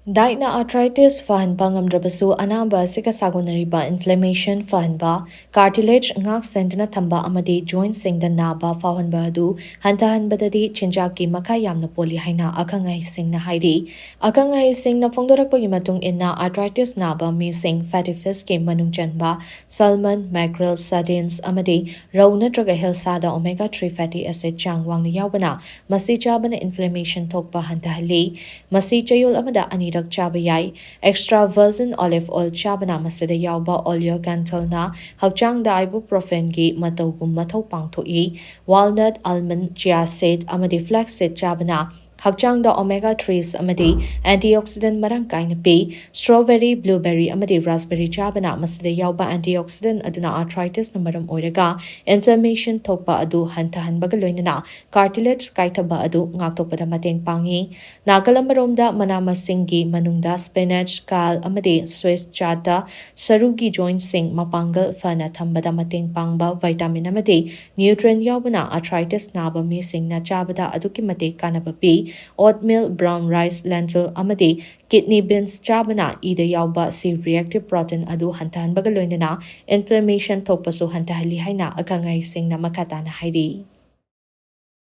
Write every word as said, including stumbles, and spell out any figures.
Dietꯅ arthritis ꯐꯍꯟꯕ ꯉꯝꯗ꯭ꯔꯕꯁꯨ, ꯑꯅꯥꯕ ꯑꯁꯤꯒ ꯁꯥꯒꯣꯟꯅꯔꯤꯕ inflammation ꯐꯍꯟꯕ, cartilage ꯉꯥꯛ ꯁꯦꯟꯗꯨꯅ ꯊꯝꯕ ꯑꯃꯗꯤ jointꯁꯤꯡꯗ ꯅꯥꯕ ꯐꯥꯎꯍꯟꯕ ꯑꯗꯨ ꯍꯟꯊꯍꯟꯕꯗꯗꯤ ꯆꯤꯟꯖꯥꯛꯀꯤ ꯃꯈꯥ ꯌꯥꯝꯅ ꯄꯣꯜꯂꯤ ꯍꯥꯏꯅ ꯑꯈꯪ ꯑꯍꯩꯁꯤꯡꯅ ꯍꯥꯏꯔꯤ꯫ ꯑꯈꯪ ꯑꯍꯩꯁꯤꯡꯅ ꯐꯣꯡꯗꯣꯔꯛꯄꯒꯤ ꯃꯇꯨꯡ ꯏꯟꯅ, arthritis ꯅꯥꯕ ꯃꯤꯁꯤꯡ fatty fishꯀꯤ ꯃꯅꯨꯡ ꯆꯟꯕ salmon, mackerel, sardines ꯑꯃꯗꯤ ꯔꯧ ꯅꯠꯇ꯭ꯔꯒ ꯍꯤꯜꯁꯥꯗ omega three fatty acid ꯆꯥꯡ ꯋꯥꯡꯅ ꯌꯥꯎꯕꯅ, ꯃꯁꯤ ꯆꯥꯕꯅ inflammation ꯊꯣꯛꯄ ꯍꯟꯊꯍꯜꯂꯤ꯫ ꯃꯁꯤ ꯆꯌꯣꯜ ꯑꯃꯗ ꯑꯅꯤꯔꯛ ꯆꯥꯕ ꯌꯥꯏ꯫ Extra virgin olive oil ꯆꯥꯕꯅ, ꯃꯁꯤꯗ ꯌꯥꯎꯕ oleocanthal ꯅ ꯍꯛꯆꯥꯡꯗ ibuprofen ꯒꯤ ꯃꯇꯧꯒꯨꯝ ꯃꯊꯧ ꯄꯥꯡꯊꯣꯛꯏ꯫ Walnut, almond, chia seed ꯑꯃꯗꯤ flax seed ꯆꯥꯕꯅ ꯍꯛꯆꯥꯡꯗ omega threes ꯑꯃꯗꯤ antioxidant ꯃꯔꯥꯡ ꯀꯥꯏꯅ ꯄꯤ꯫ Strawberry, blueberry ꯑꯃꯗꯤ raspberry ꯆꯥꯕꯅ, ꯃꯁꯤꯗ ꯌꯥꯎꯕ antioxidant ꯑꯗꯨꯅ arthritis ꯅ ꯃꯔꯝ ꯑꯣꯏꯔꯒ inflammation ꯊꯣꯛꯄ ꯑꯗꯨ ꯍꯟꯊꯍꯟꯕꯒ ꯂꯣꯏꯅꯅ cartilage ꯀꯥꯏꯊꯕ ꯑꯗꯨ ꯉꯥꯛꯊꯣꯛꯄꯗ ꯃꯇꯦꯡ ꯄꯥꯡꯏ꯫ ꯅꯥꯀꯜ ꯑꯃꯔꯣꯝꯗ, ꯃꯅꯥ ꯃꯁꯤꯡꯒꯤ ꯃꯅꯨꯡꯗ spinach, kale ꯑꯃꯗꯤ Swiss chard ꯇ ꯁꯔꯨꯒꯤ jointꯁꯤꯡ ꯃꯄꯥꯡꯒꯜ ꯐꯅ ꯊꯝꯕꯗ ꯃꯇꯦꯡ ꯄꯥꯡꯕ vitamin ꯑꯃꯗꯤ nutrient ꯌꯥꯎꯕꯅ arthritis ꯅꯥꯕ ꯃꯤꯁꯤꯡꯅ ꯆꯥꯕꯗ ꯑꯗꯨꯛꯀꯤ ꯃꯇꯤꯛ ꯀꯥꯟꯅꯕ ꯄꯤ꯫ Oatmeal, brown rice, lentil ꯑꯃꯗꯤ kidney beans ꯆꯥꯕꯅ ꯏꯗ ꯌꯥꯎꯕ C reactive protein ꯑꯗꯨ ꯍꯟꯊꯍꯟꯕꯒ ꯂꯣꯏꯅꯅ inflammation ꯊꯣꯛꯄꯁꯨ ꯍꯟꯊꯍꯜꯂꯤ ꯍꯥꯏꯅ ꯑꯈꯪ ꯑꯍꯩꯁꯤꯡꯅ ꯃꯈꯥ ꯇꯥꯅ ꯍꯥꯏꯔꯤ꯫